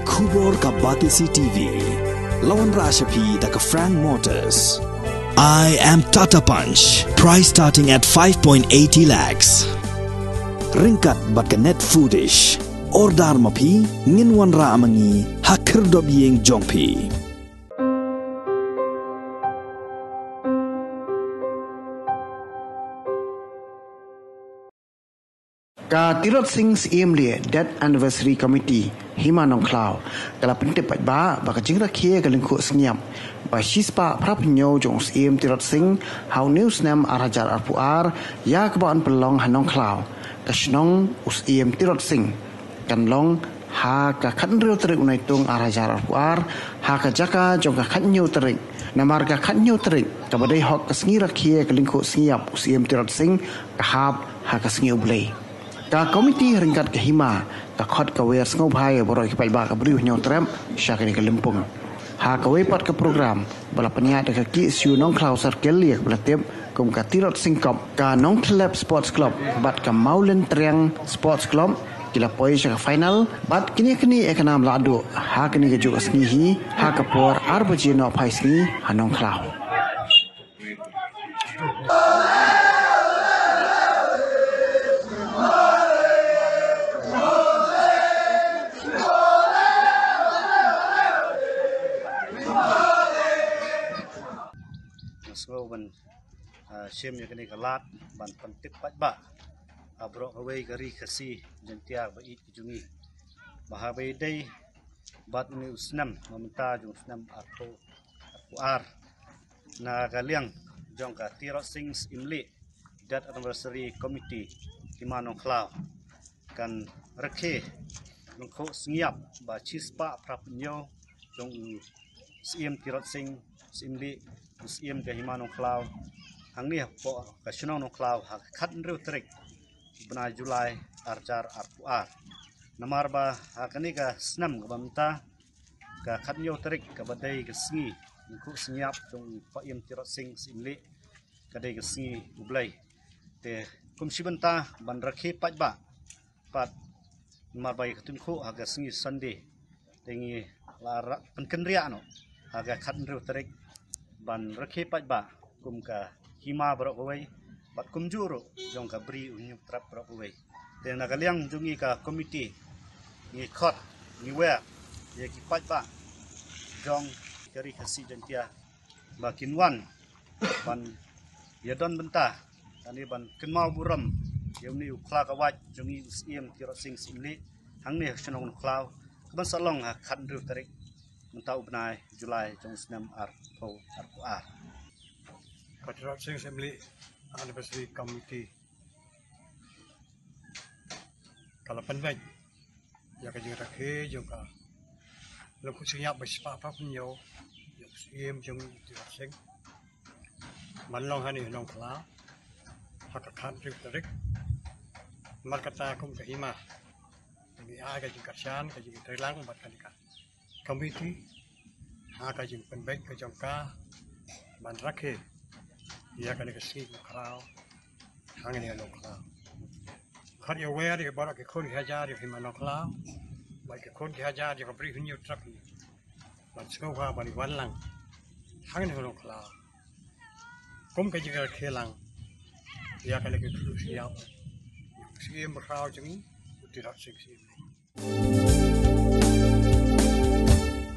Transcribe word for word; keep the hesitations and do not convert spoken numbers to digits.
Khubor ka Batesi T V. La wanrah sha phi da ka Frank Motors. I am Tata Punch. Price starting at five point eighty lakhs. Ryngkat bad ka Net Foodish. Order ma phi, ngin wanrah ma ngi ha khyrdop ïing jong phi. Ka Tirot Sing Syiemlieh Death Anniversary Committee Hima Nongkhlaw ka la pyntip paidbah ba ka jingrakhe ka lyngkhuh sngiap ba shispah phra phew jong u Syiem Tirot Sing ha une u snem ar hajar arphew ar ïa kaba yn pynlong ha Nongkhlaw, ka shnong u Syiem Tirot Sing, kan long ha ka khathynriew tarik u Naitung ar hajar arphew ar ha ka jaka jong ka khathynñiew tarik. Namar ka khathynñiew tarik kaba dei hok ka sngi rakhe ka lyngkhuh sngiap u Syiem Tirot Sing ka hap ha ka sngi U Blei. Ka komiti ryngkat ka Hima ka khot ka wer sngewbha ïa baroh ki paidbah ka Bri u Hynñiewtrep sha kane ka lympung. Ha kawei pat ka program ba la pynïaid da ka K S U Nongkhlaw Circle ïa kaba la tip kum ka Tirot Sing Cup, ka Nongthyllep Sports Club bad ka Mawlyntriang Sports Club ki la poi sha ka final bad kine kine ïa ka nam la duh ha kane ka juh ka sngi hi ha ka por ar baje nohphai sngi ha Nongkhlaw. Nga sngew ban, ah, shim ïa kane ka lad ban pyntip paidbah, ah, baroh kawei ka ri Khasi Jaiñtia ba ïeit ka jong ngi, ba haba ïadei bad une u snem ba mynta jong u snem arphew arphew ar, na ka liang jong ka Tirot Sing Syiemlieh Death Anniversary Committee Hima Nongkhlaw kan rakhe lyngkhuh sngiap ba shispah phra phew jong u Syiem Tirot Sing Syiemlieh, u Syiem ka Hima Nongkhlaw, hangne hapoh ka shnong Nongkhlaw ha ka khathynriew tarik u bnai July ar hajar arphew ar. Namar ba ha kane ka snem kaba mynta ka khathynñiew tarik kaba dei ka sngi lyngkhuh sngiap jong u Syiem Tirot Sing Syiemlieh ka dei ka sngi U Blei. Te kum shi bynta ban rakhe paidbah pat, namar ba ïa ka tyngkhuh ha ka sngi Sunday, te ngi la ra-, pynkynriah noh ha ka khathynriew tarik ban rakhe paidbah kum ka hima baroh kawei bad kumjuh ruh jong ka Bri u Hynñiewtrep baroh kawei. Te na ka liang jong ngi ka komiti ngi khot, ngi wer ïa ki paidbah jong ka ri Khasi Jaiñtia ba kin wan ban ïadon bynta, lane ban kynmaw burom ïa une u khlawait jong ngi u Syiem Tirot Sing Syiemlieh hangne ha shnong Nongkhlaw, kaban sa long ha khathynriew tarik mynta u bnai July jong u snem arphew arphew ar. Ka Tirot Sing Syiemlieh Anniversary Committee ka la pynbeit ïa ka jingrakhe jong ka lyngkhuh sngiap ba shispah phra phew ïa u Syiem jong ngi u Tirot Sing ban long hangne ha Nongkhlaw ha ka khathynriew tarik. Namar kata kum ka hima ngi ai ka jingkyrshan, ka jingtreilang bad kane ka komiti ha ka jingpynbeit ka jong ka ban rakhe ïa kane ka sngi khraw hangne ha Nongkhlaw. Khot ïa wer ïa baroh ki khun ki hajar ïa hima Nongkhlaw bad ki khun ki hajar ïa ka Bri u Hynñiewtrep ban sngewbha ban wan lang hangne ha Nongkhlaw kum ka jingrakhe lang ïa kane ka lyngkhuh sngiap ïa u Syiem bakhraw jong ngi u Tirot Sing Syiemlieh.